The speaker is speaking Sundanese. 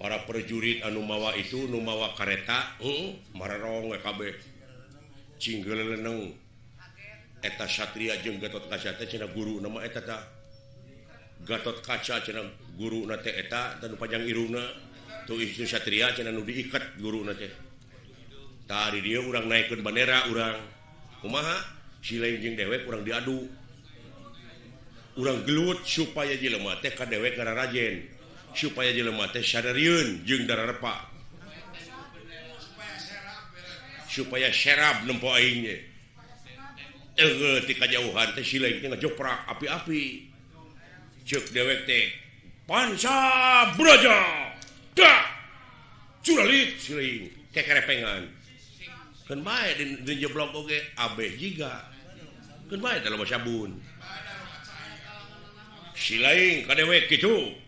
Para prajurit anu mawa itu nu mawa kareta mararong we kabeh cinggeleneng eta Satria jeung Gatot Kaca teh cenah guru nama eta tah Gatot Kaca cenah guruna teh eta tah nu panjang irungna tuh itu Satria cenah nu diiket guruna teh. Tah di dieu urang naikeun bandera urang kumaha silaing jeung dewek urang diadu urang gelut supaya jelema teh ka dewek ngararajen supaya jelema teh sadarieun jeung dararepa supaya serab nempo aing ge teugeul ti kajauhan teh silaing teh ngajoprak api-api ceuk dewek teh panca braja da curalit silaing kekerepengan keun bae di jeblok oge abeh jiga keun bae teh loba sabun silaing ka dewek kitu.